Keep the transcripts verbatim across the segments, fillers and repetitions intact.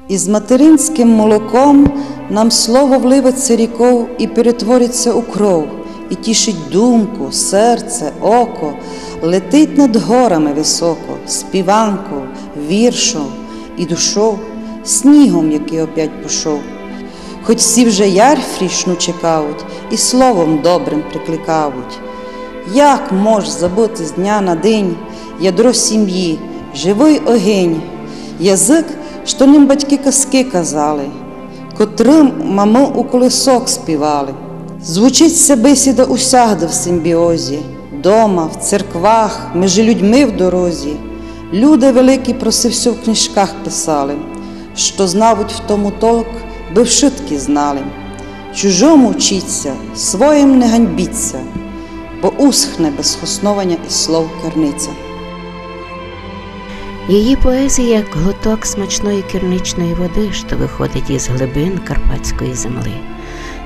Из материнськым молоком нам слово вливать ся ріков и перетворить ся у кров, и тішить думку, серце, око, летить над горами высоко, співанков, віршов и душов, снігом, якый опять пошов. Хоть всі вже ярь фрішну чекавуть и словом добрым прикликавуть. Як мож забыти з дня на день ядро сімї, живый огень, язык, што ним батьки казкы казали, котрым мамы у колысок співали? Звучить ся бесіда усягды в симбіозі, дома, в церквах, межи людьми в дорозі. Люде великі про се всьо в книжках писали, што знавуть в тому толк, бы вшыткі знали. Чужому вчіть ся, своїм не ганьбіть ся, бо усхне без хоснованя из слов керниця. Її поезія як глоток смачної керничної води, що виходить із глибин карпатської землі.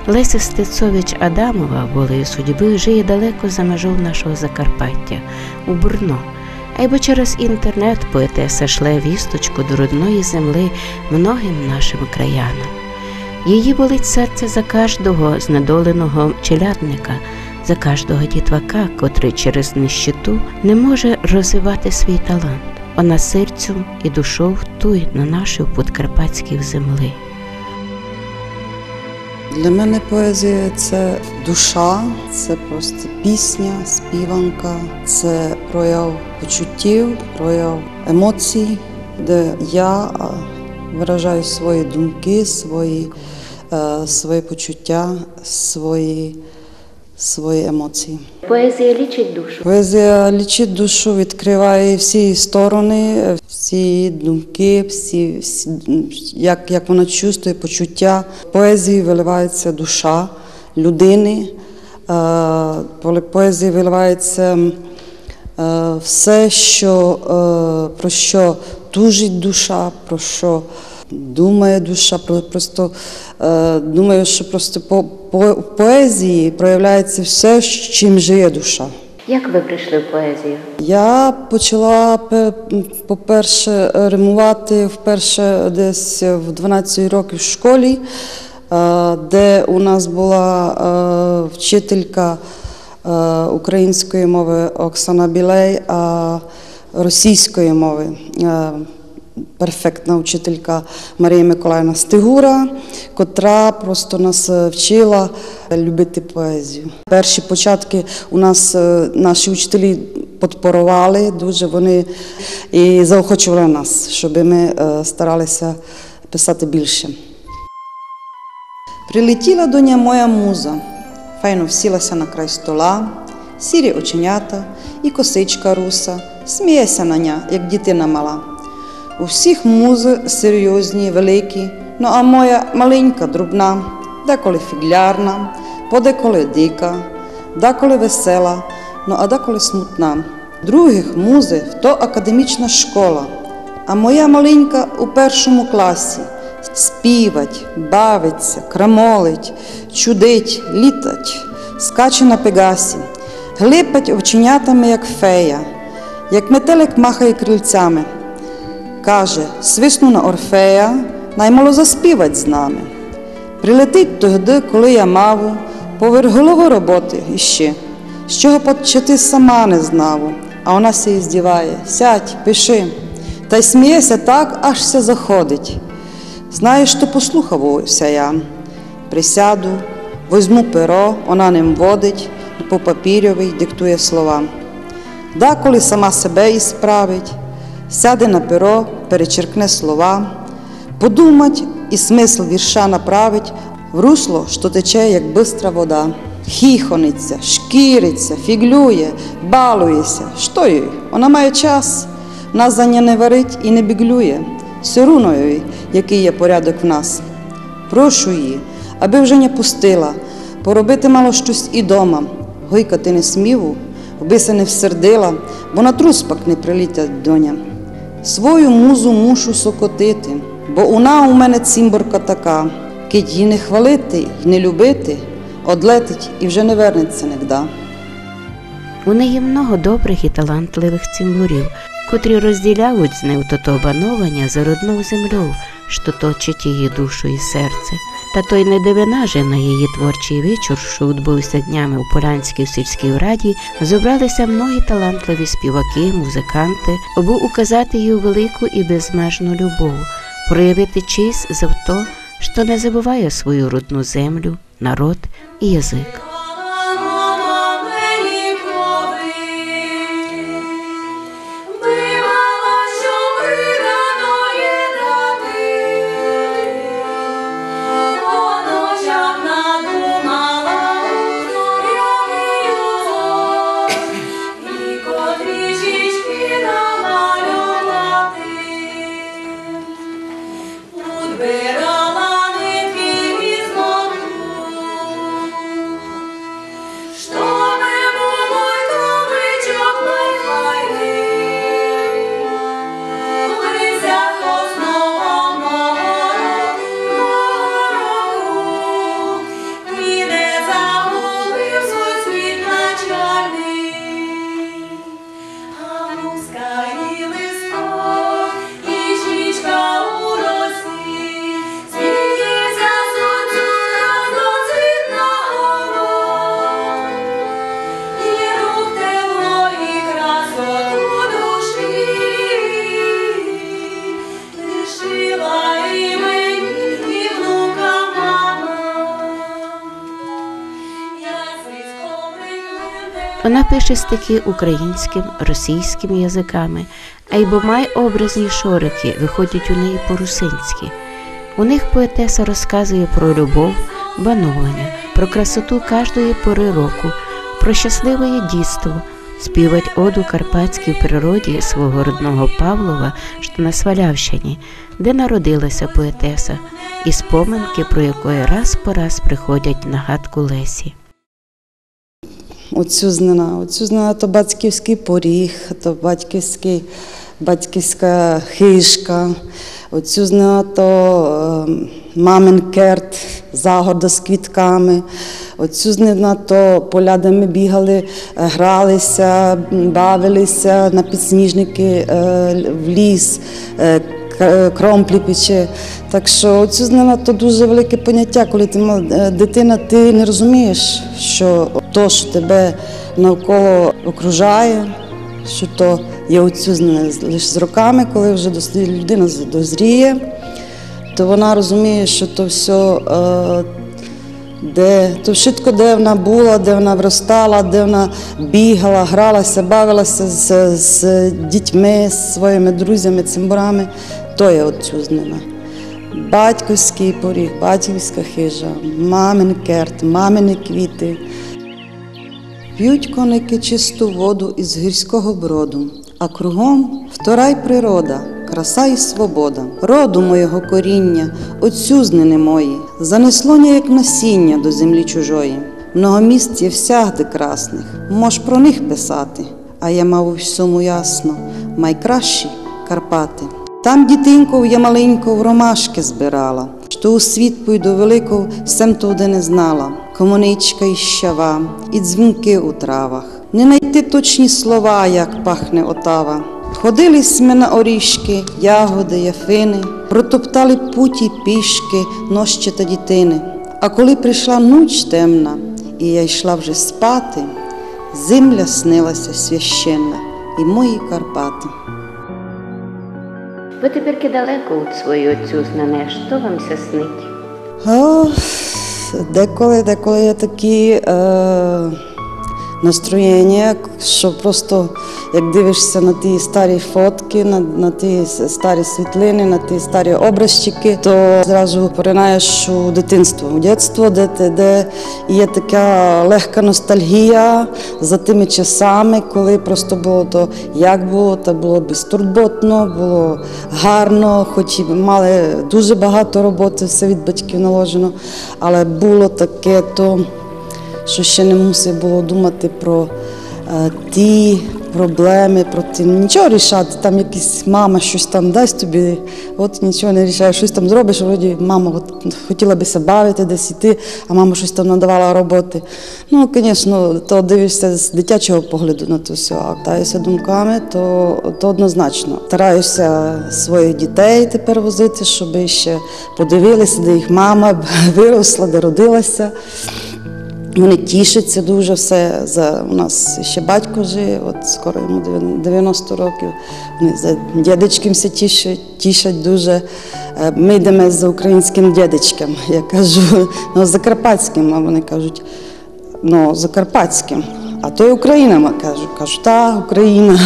Леся Стецович-Адамова волею судьби жиє далеко за межов нашого Закарпаття, у Брно. Айбо через інтернет поетеса шле вісточку до родної землі многим нашим краянам. Її болить серце за каждого знедоленого челядника, за каждого дітвака, котрый через нищету не може розвивати свій талант. Она серцем і душов туй, на наших подкарпатських землі. Для мене поезія — це душа, це просто пісня, співанка, це прояв почуттів, прояв емоцій, де я, а, виражаю свої думки, свої, е, свої почуття, свої, свої емоції. Поезія лічить душу. Поезія лічить душу, відкриває всі сторони, всі думки, всі, всі, як, як вона чувствує, почуття. В поезії виливається душа людини. Е, по-, поезії виливається, е, все, що, е, про що тужить душа, про що думає душа. Про-, просто, е, думаю, що просто по-, по-, в поезії проявляється все, з чим жиє душа. Як ви прийшли в поезію? Я почала, пе-, по-перше, римувати вперше десь в дванадцять років в школі, е, де у нас була, е, вчителька, е, української мови Оксана Білей, а російської мови, е, перфектна вчителька Марія Миколаївна Стигура, котра просто нас, е, вчила любити поезію. Перші початки у нас, е, наші учителі подпоровали дуже, вони і заохочували нас, щоб ми, е, старалися писати більше. Прилетіла до ня моя муза, файно всіла ся на край стола, сірі оченята і косичка руса, сміє ся на ня, як дітина мала. У всіх музы серйозні, великі, но а моя маленька, дрібна, деколи фіґлярна, подеколи дика, даколи весела, но а даколи смутна. Других музы то академічна школа, а моя маленька у першому класі. Співать, бавить ся, крамолить, чудить, літать, скаче на пегасі, глипать оченятами, як фея, як метелик махає крильцями. Каже: «Свисну на Орфея, най мало заспівать з нами». Прилетить тогды, коли я маву поверх головы роботы іщи, з чого почати сама не знаву, а она ся іздіває: «Сядь, пиши». Тай сміє ся так, аж ся заходить. Знаєш, то послухаву ся я. Присяду, возьму перо, она ним водить, по папірьови диктує слова. Даколи сама себе ісправить, сяде на перо, перечеркне слова, подумать і смысл вірша направить в русло, што тече, як быстра вода. Хіхонить ся, шкірить ся, фіґлює, балує ся. Што їй? Она має час. Она за ня не варить і не біґлює. Всьо руно їй, якый є порядок в нас. Прошу її, абы вже ня пустила поробити мало штось і дома. Гойкати не сміву, обы ся не всердила, бо на трус пак не прилітать до ня. Свою музу мушу сокотити, бо она у мене цімборка така. Кидь її не хвалити й не любити, одлетить і вже не вернеться нигда. У неї много добрих і талантливих цімборів, котрі розділяють з ним тото бановання за родну землю, што точить її душу і серце. Та то й не дивина, же на її творчий вечур, што удбыв ся днями у Полянській сільській раді, зобрали ся многі талантливі співаки, музыканты, обы указати їй велику і безмежну любов, проявити честь за то, што не забыває свою родну землю, народ і язык. Она пише стихи українськым, російськым языками, айбо май образні шорикы выходять у неї по-русинськы. У них поетеса розказує про любов, бановання, про красоту каждої поры року, про щасливоє дїтство, співать оду карпатській природі свого родного Павлова, што на Свалявщині, де народила ся поетеса, і споминкы про якоє раз по раз приходять на гадку Лесі. Оцюзнина. Оцюзнина то батьківськый поріг, то батьківськый, батьківська хижка. Оцюзнина то, е, мамин керт, загорода з квітками. Оцюзнина то поля, де мы бігали, е, грали ся, м, бавили ся на підсніжникы, е, в ліс, е, к-, кромплі печи. Так што оцюзнина то дуже велике понятя, коли ты ма-, е, дитина, ты не розумієш, што то, што тебе навколо окружає, што то є оцюзнене. Лиш з роками, коли вже дос-, людина з-, дозріє, то вона розуміє, што то всьо, е, де, то вшытко, де вона была, де вона выростала, де вона бігала, грала ся, бавила ся з, з дітьми, з своїми друзями, цимборами, то є оцюзнина. Батьківськый поріг, батьківська хижа, мамин керт, мамины квіты. Пють коникы чисту воду из гірського броду, а кругом вторай природа, краса и свобода. Роду мойого коріня, оцюзнины мої, занесло ня, як насіня, до землі чужої. Много міст є всягды красных, мож про них писати, а я мав у всьому ясно, май кращі Карпаты. Там дітинков я маленьков ромашкы збирала, што у світ пойду великов, сем товды не знала. Комуничка и щава, и дзвінкы у травах. Не найти точні слова, як пахне Отава. Ходили сьме на орішкы, ягоды, яфины, протоптали путі пішкы, нощі та дітины. А коли пришла нуч темна, и я йшла вже спати, земля снила ся священна, и мої Карпаты. Вы теперькы далеко од своєї оцюзнины, што вам ся снить? О, деколи, деколи є такі, е, настроєня, што просто, як дивиш ся на ті старі фоткы, на, на ті с-, старі світлины, на ті старі образчикы, то зразу поринаєш у дитинство, у дітство, де, де, де є така легка ностальгія за тыми часами, коли просто было то, як было, та было безтурботно, было гарно, хоч і мали дуже багато роботы, всьо від батьків наложено, але было таке то, што ще не мусив было думати про, е, ті Проблемы, проти нічого рішати, там якась мама щось там дасть тобі, от нічого не рішаєш, щось там зробиш, вроді мама от хотіла бы ся бавити, десь іти, а мама щось там надавала роботи. Ну, звісно, то дивишся з дитячого погляду на то всьо, а питаєшся думками, то, то однозначно. Стараюся своїх дітей тепер возити, щоб ще подивилися, де їх мама виросла, де родилася. Вони тішаться дуже все. За, у нас ще батько жиє, от скоро йому девян-, девяносто років. Вони за дядечком ся тішать, тішать дуже. Е, ми йдемо за українським дядечком, я кажу, ну, закарпатським, а вони кажуть, ну, закарпатським. А то є Україна, ма кажу. Кажу, та, Україна.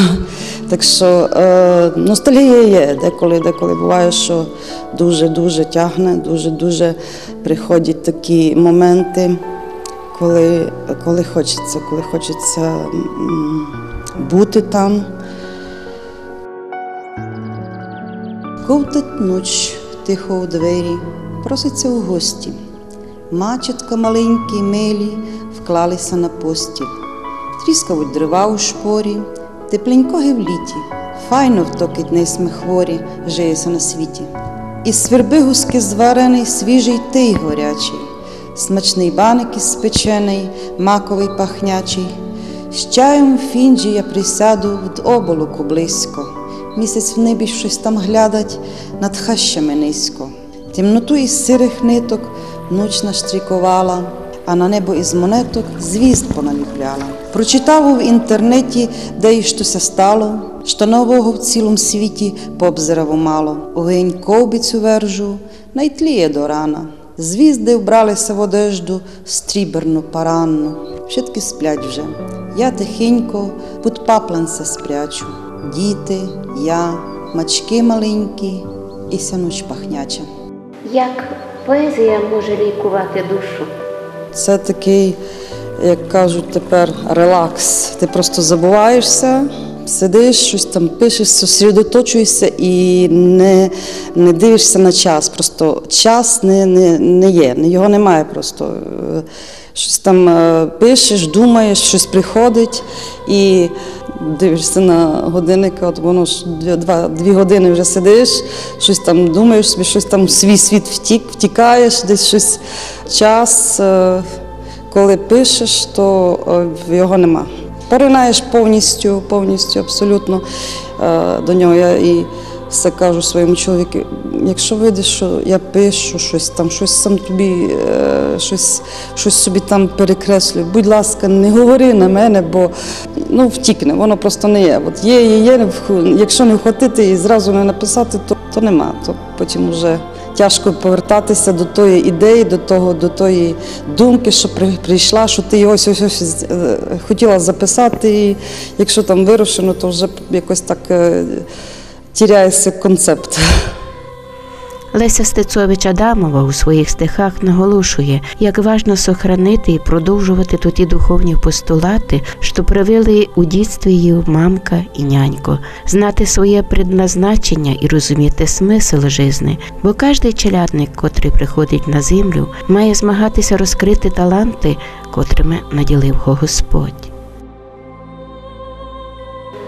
Так що, е, ностальгія є, деколи, деколи буває, що дуже-дуже тягне, дуже-дуже приходять такі моменти, коли, коли хочеться, коли хочеться, м, бути там. Ковтать ноч тихо у двері, проситься у гості. Мачатка маленькі, милі, вклали ся на постіль. Тріскавуть дрова у шпорі, тепленько ги в літі. Файно втокить, не сме хворі, жиє ся на світі. Із сверби гуски зварений, свіжий тий горячий. Смачний баник іспечений, маковий пахнячий. З чаєм в фінджі я присяду, в оболоку близько. Місяць в небі щось там глядать, над хащами низько. Темноту із сирих ниток ноч наштріковала, а на небо із монеток звізд поналіпляла. Прочитав в інтернеті, де і што ся стало, што нового в цілому світі пообзирав мало. Огень ковбицю вержу, най тліє до рана. Звізды вбрали ся в одежду стріберну, паранну. Вшыткі сплять вже. Я тихенько під паплен ся спрячу. Діти, я, мачкы маленькі і ся ноч пахняча. Як поезія може лікувати душу? Це такий, як кажуть тепер, релакс. Ти просто забуваєшся, сидиш, щось там пишеш, сосредоточуєшся і не, не дивишся на час. Просто час не, не, не є, його немає просто. Е, щось там, е, пишеш, думаєш, щось приходить, і дивишся на годинника, от воно ж дві, два, дві години вже сидиш, щось там думаєш собі, щось там в свій світ втік, втікаєш, десь щось. Час, е, коли пишеш, то, е, його нема. Поринаєш повністю, повністю, абсолютно, е, до нього. Я і все кажу своєму чоловіку, якщо видиш, що я пишу щось там, щось сам тобі, е, щось, щось собі там перекреслюю, будь ласка, не говори на мене, бо, ну, втікне, воно просто не є. От є, є, є, не вх-, якщо не вхватити і зразу не написати, то, то нема. То потім уже тяжко повертатися до тої ідеї, до того, до тої думки, що при-, прийшла, що ти його ось, ось, ось, е, хотіла записати, і якщо там вирушено, то вже якось так, е, тіряється концепт. Леся Стецович-Адамова у своїх стихах наголошує, як важно сохранити і продовжувати тоті духовні постулаты, што привили у дітстві її мамка і нянько, знати своє предназначення і розуміти смысл жизни, бо каждый челядник, котрый приходить на землю, має змагати ся розкрити таланты, котрыми наділив го Господь.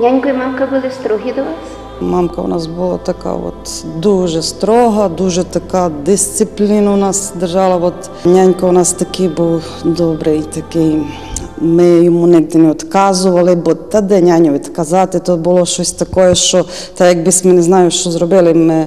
Нянько і мамка были строгі до вас? Мамка у нас була така от дуже строга, дуже така дисципліну у нас держала. От нянько у нас такий був добрий, такий. Ми йому нигде не відказували, бо та де няню відказати, то було щось таке, що та якби ми не знаю, що зробили. Ми,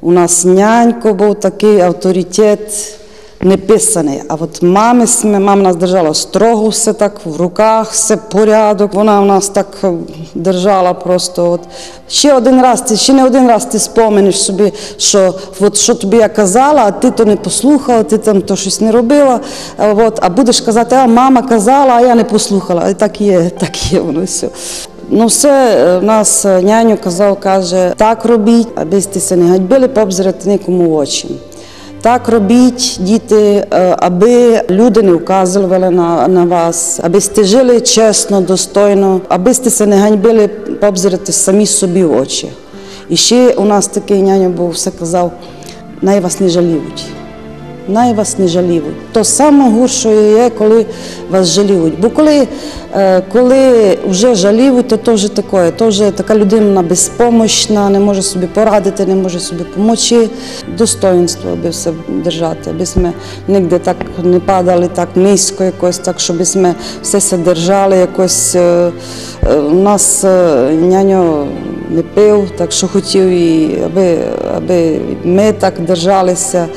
у нас нянько був такий авторитет, неписаний. А от мами сме, мама нас держала строго, все так в руках, все порядок. Вона у нас так, е, держала просто. От ще один раз ти, ще не один раз ти споминеш собі, що от що тобі я казала, а ти то не послухала, ти там то щось не робила. Е, от, а будеш казати, а мама казала, а я не послухала. І так є, так є воно все. Ну, все, е, в нас, е, няню казав, каже: «Так робіть, аби сте ся не ганьбили пообзирати никому в очі. Так робіть, діти, е, аби люди не вказували на, на вас, аби сте жили чесно, достойно, аби сте ся не ганьбили пообзирати самі собі в очі». І ще у нас такий няню був, все казав: «Най вас не жаліють». Най вас не жалівуть. То саме гірше є, коли вас жалівуть. Бо коли, е, коли вже жалівуть, то, то вже таке, то вже така людина безпомощна, не може собі порадити, не може собі помочи. Достоїнство, аби все держати, аби сьме нигде так не падали, так низько якось, так, щоб сьме все се держали якось. Е, е, у нас, е, няньо не пив, так що хотів і аби, аби ми так держалися.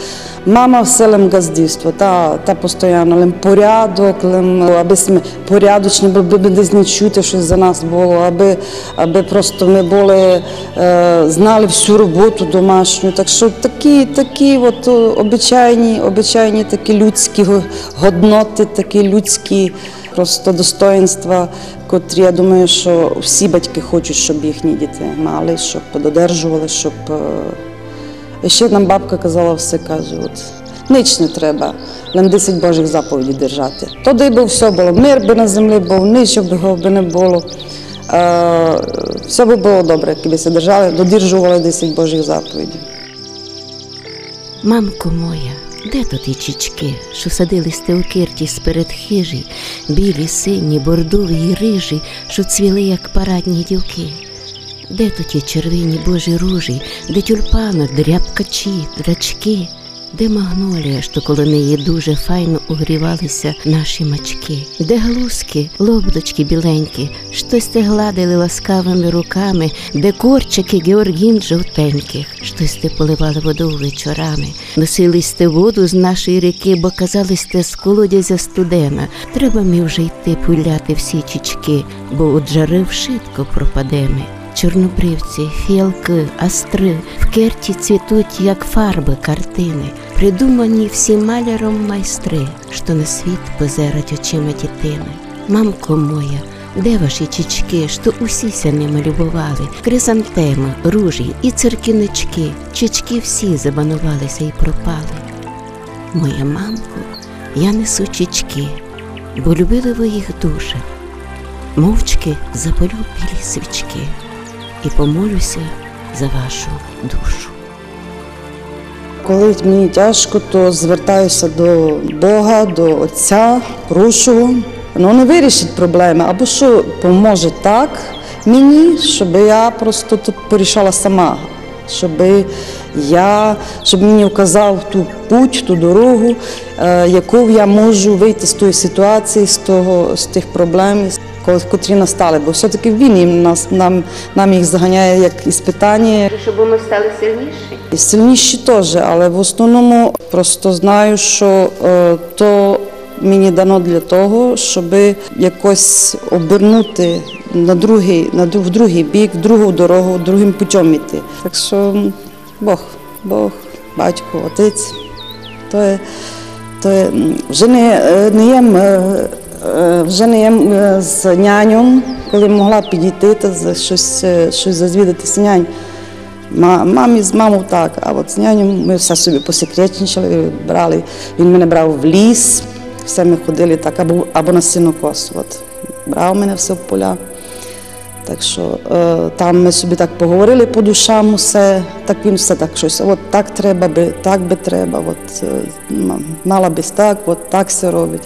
Мама все лем ґаздівство, та, та постоянно, лем порядок, лем, аби сьме порядочні були, аби десь не чути, що за нас було, аби, аби просто ми були, е, знали всю роботу домашню. Так що такі, такі от, е, обичайні, обичайні такі людські го-, годноти, такі людські просто достоїнства, котрі, я думаю, що всі батьки хочуть, щоб їхні діти мали, щоб додержували, щоб, е, і ще нам бабка казала все, каже, от, нич не треба, лем десять Божих заповідей держати. Тоді би все було, мир би на землі був, нічого би не було. Е, все би було добре, якби ся держали, додержували десять Божих заповідей. Мамко моя, де то ті чічки, што садили сьте у кирті сперед хижі, білі, сині, бордові й рижі, што цвіли, як парадні дівки? Де то ті червені Божі ружі, де тюльпаны, дрябкачі, драчки? Де магнолія, што коло неї дуже файно угрівали ся наші мачки? Де галузки, лобдочки біленькі, што сьте гладили ласкавыми руками, де корчики георгін жовтеньких, што сьте поливали водов вечорами? Носили сьте воду з нашої ріки, бо казали сьте, з колодязя студена. Треба ми вже йти пуляти всі чічки, бо од жары вшытко пропадеме. Чорнобривці, фіалкы, астры в керті цвітуть, як фарбы картины, придумані всі маляром майстры, што на світ позерать очима дітины. Мамко моя, де ваші чічки, што усі ся ними любовали? Кризантемы, ружі і циркінички, чічки всі забанували ся і пропали. Моя мамко, я несу чічки, бо любили вы їх дуже. Мовчки запалю білі свічки і помолю ся за вашу душу. Коли мені тяжко, то звертаюся до Бога, до Отця, прошу. Ну, не вирішить проблеми, або що поможе так мені, щоб я просто то порішала сама, щоб я, щоб мені вказав ту путь, ту дорогу, е, яку я можу вийти з тої ситуації, з того, з тих проблем, коли, котрі настали. Бо все-таки він їм нас, нам, нам їх заганяє як іспитання. Щоб ми стали сильніші. І сильніші теж, але в основному просто знаю, що, е, то мені дано для того, щоб якось обернути на другий, на дру-, в другий бік, в другу дорогу, другим путем іти. Так що, м, Бог, Бог, батько, отець, то є, то є, м, вже не, е, не є, м, е, е, вже не є, м, е, з няньом, коли могла підійти та за щось, е, щось зазвідати з нянь. Ма-, мамі з мамою так, а от з няньом ми все собі посекретничали, брали. Він мене брав в ліс, все ми ходили так, або, або на сінокос. От. Брав мене все в поля. Так що, е, там ми собі так поговорили по душам усе, так він все так щось, от так треба би, так би треба, от, е, м-, мала би так, от так ся робить.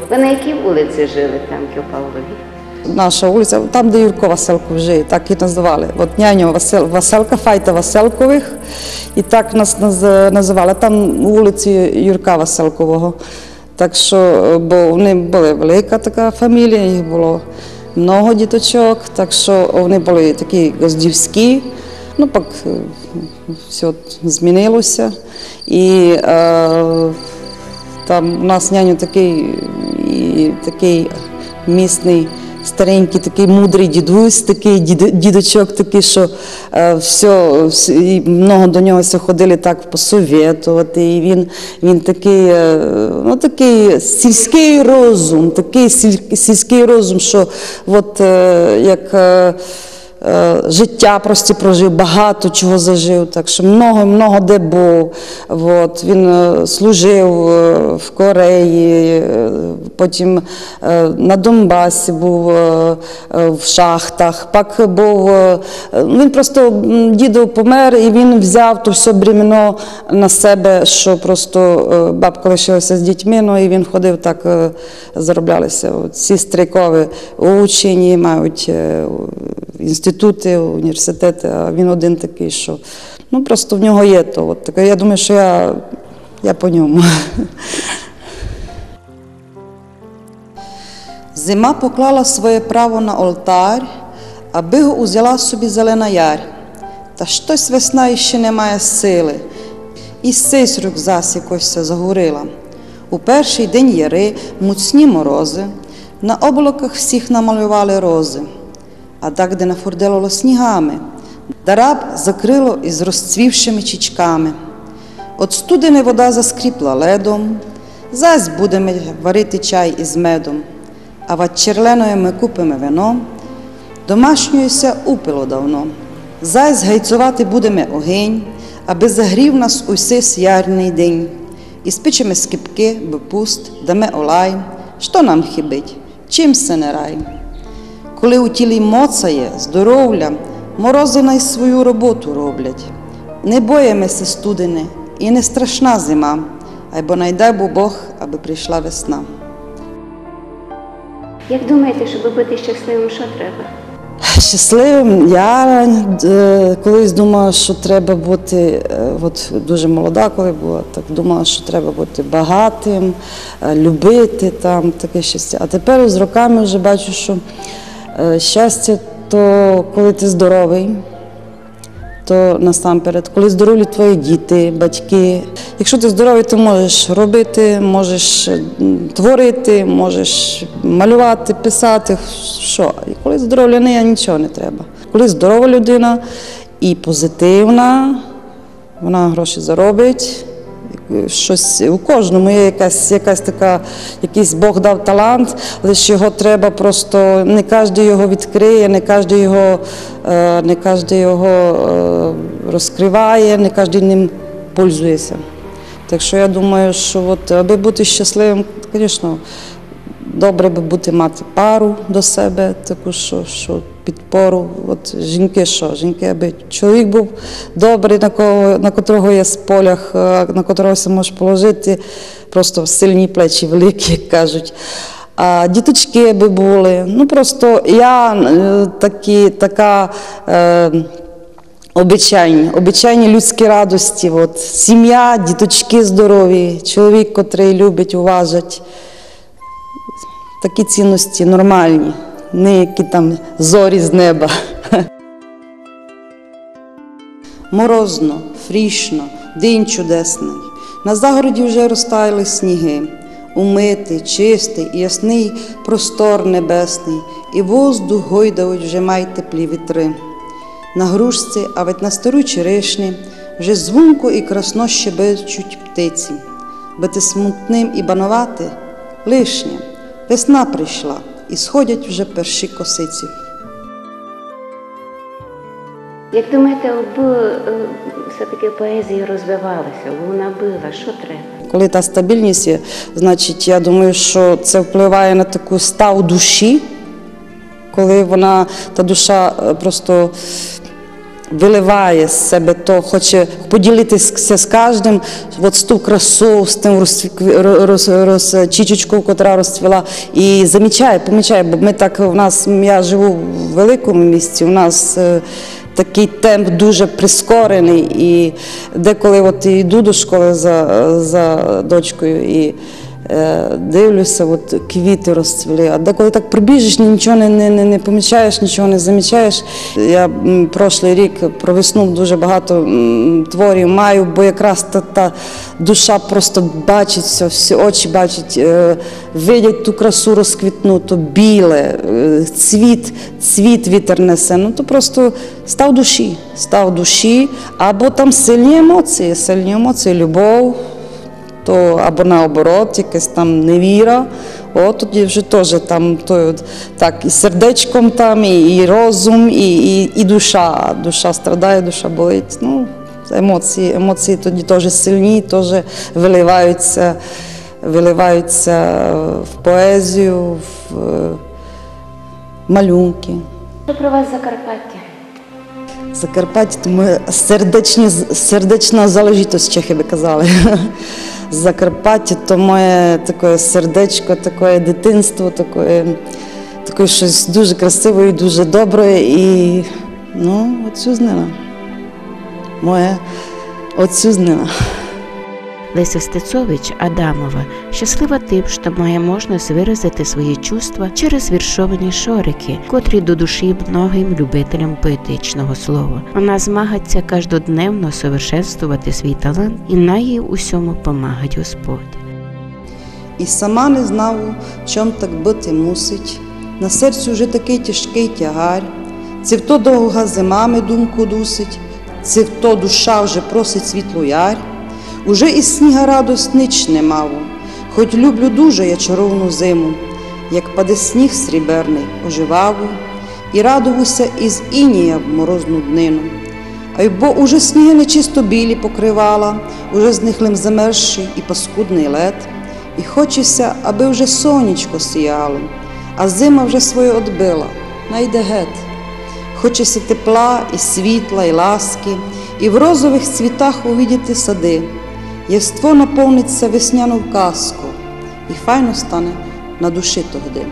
Ви на якій вулиці жили там, у Павлові? Наша вулиця, там, де Юрко Василкових жиє, так і називали. От няньо Васил-, Василка, файта Василкових, і так нас наз-, називали. Там вулиці Юрка Василкового. Так що, е, бо вони були велика така фамілія, їх було много діточок, так що вони були такі ґаздівські. Ну, пак, е, все змінилося. І, е, там у нас няньо такий, і такий місний, старенький, такий мудрий дідусь, такий діду-, дідочок такий, що, е, все, всі, і много до нього ся ходили так посовітовати. І він, він такий, е, ну, такий сільський розум, такий сіль-, сільський розум, що от, е, як, е, Е, життя просто прожив, багато чого зажив, так що много, много де був. От, він, е, служив, е, в Кореї, е, потім, е, на Донбасі був, е, е, в шахтах. Пак був, е, е, він просто, м, дідо помер, і він взяв то все бремено на себе, що просто, е, бабка лишилася з дітьми, ну, і він ходив так, е, зароблялися. От ці старикові учені мають, е, інститути, університети, а він один такий, що, ну, просто в нього є то. От таке, я думаю, що я, я по ньому. Зима поклала своє право на олтар, аби го узяла собі зелена ярь. Та штось весна іще не має сили, і сись рук зась якось ся загорила. У першый день яри муцні морозы на облаках всіх намалювали розы, а дагде нафурдело снігами, дараб закрыло із розцвівшыми чічками. Од студени вода заскріпла ледом, зась будеме варити чай із медом, а вать черленої мы купиме вино, домашньої ся упило давно. Зась гайцовати будеме огинь, аби загрів нас у сись ярный день. Іспечеме скипки, бо пуст, даме олай, што нам хибить, чим се не рай? Коли у тілі моца є, здоровля, морозы най свою роботу роблять. Не боїме се студени, і не страшна зима, айбо най дай бо Бог, аби прийшла весна. Як думаєте, щоб бути щасливим, що треба? Щасливим, я, е, колись думала, що треба бути, е, от дуже молода, коли була, так думала, що треба бути багатим, е, любити там таке щастя. А тепер з роками вже бачу, що, е, щастя то коли ти здоровий, то насамперед, коли здорові твої діти, батьки. Якщо ти здоровий, ти можеш робити, можеш, м, творити, можеш малювати, писати, що. І коли здоров'я не є, нічого не треба. Коли здорова людина і позитивна, вона гроші заробить. Щось у кожному є якась, якась така, якийсь Бог дав талант, лише його треба просто, не кожен його відкриє, не кожен його, е, не кожен його, е, розкриває, не кожен ним пользується. Так що я думаю, що от, аби бути щасливим, звісно, добре би бути мати пару до себе, таку, що, що підпору. От жінки що? Жінки, аби чоловік був добрий, на кого, на котрого є полях, е, на котрого ся можеш положити, просто сильні плечі великі, як кажуть. А діточки аби були. Ну, просто я, е, такі, така, е, обичайні, обичайні людські радості. От, сім'я, діточки здорові, чоловік, котрий любить, уважить. Такі цінності нормальні, не які там зорі з неба. Морозно, фрішно, день чудесный. На загороді вже розтаяли сніги. Умитый, чистый і ясный простор небесный, і воздух гойдають вже май теплі вітри. На грушці, а ведь на старій черешні, вже звонко і красно щебечуть птиці. Быти смутным і бановати лишнє. Весна прийшла, і сходять вже перші косиці. Як думаєте, аби, е, все-таки поезія розвивалася, аби вона была, що треба? Коли та стабільність є, значить, я думаю, що це впливає на таку став душі, коли вона, та душа, е, просто виливає з себе то, хоче поділитися з кожним, от з ту красу, з тим розцві-, ро-, роз-, роз-, чічечкою, котра розцвіла, і замічає, помічає, бо ми так, у нас, я живу в великому місті, у нас, е, такий темп дуже прискорений, і деколи от йду до школи за, за дочкою, і Е, дивлюся, от квіти розцвіли, а деколи так пробіжиш, нічого не, не, не, не помічаєш, нічого не замічаєш. Я, м, прошлий рік про весну дуже багато, м, творів маю, бо якраз та, та душа просто бачить все, всі очі бачать, е, видять ту красу розквітнуту, біле, е, цвіт, цвіт вітер несе. Ну, то просто став душі, став душі, або там сильні емоції, сильні емоції, любов, то або наоборот, якась там невіра О, тоді вже тоже там, то, так, і сердечком там, і, і розум, і, і, і душа. Душа страдає, душа болить. Ну, емоції, емоції тоді тоже сильні, тоже виливаються, виливаються в поезію, в, е, малюнки. Що про вас Закарпаття? Закарпаття то моє сердечні, сердечна залежітость, чехи би казали. Закарпаття то моє таке сердечко, таке дитинство, таке, таке щось дуже красиве і дуже добре. І, ну, отсюзнина. Моя отсюзнина. Леся Стецович Адамова щаслива тим, што має можность выразити свої чувства через віршовані шорикы, котрі до душі многым любителям поетичного слова. Вона змагається каждодневно совершенствовати свій талант, і най їй у сьому помагать Господь. І сама не знаву, чом так быти мусить, на серцю вже такый тяжкый тягарь, ци в то довга зима ми думку дусить, ци в то душа вже просить світлу ярь. Уже із сніга радость нич не маву, хоть люблю дуже я чаровну зиму, як паде сніг сріберный, оживаву, і радовуся із інія в морозну днину. Айбо уже сніги не чисто білі покривала, уже з них лим замерзший і паскудный лед. І хоче ся, абы вже сонечко сіяло, а зима вже своє одбила, най йде гет. Хоче ся тепла і світла, і ласки, і в розовых цвітах увидіти сады. Єство наповнить ся веснянов казков, і файно стане на души тогды.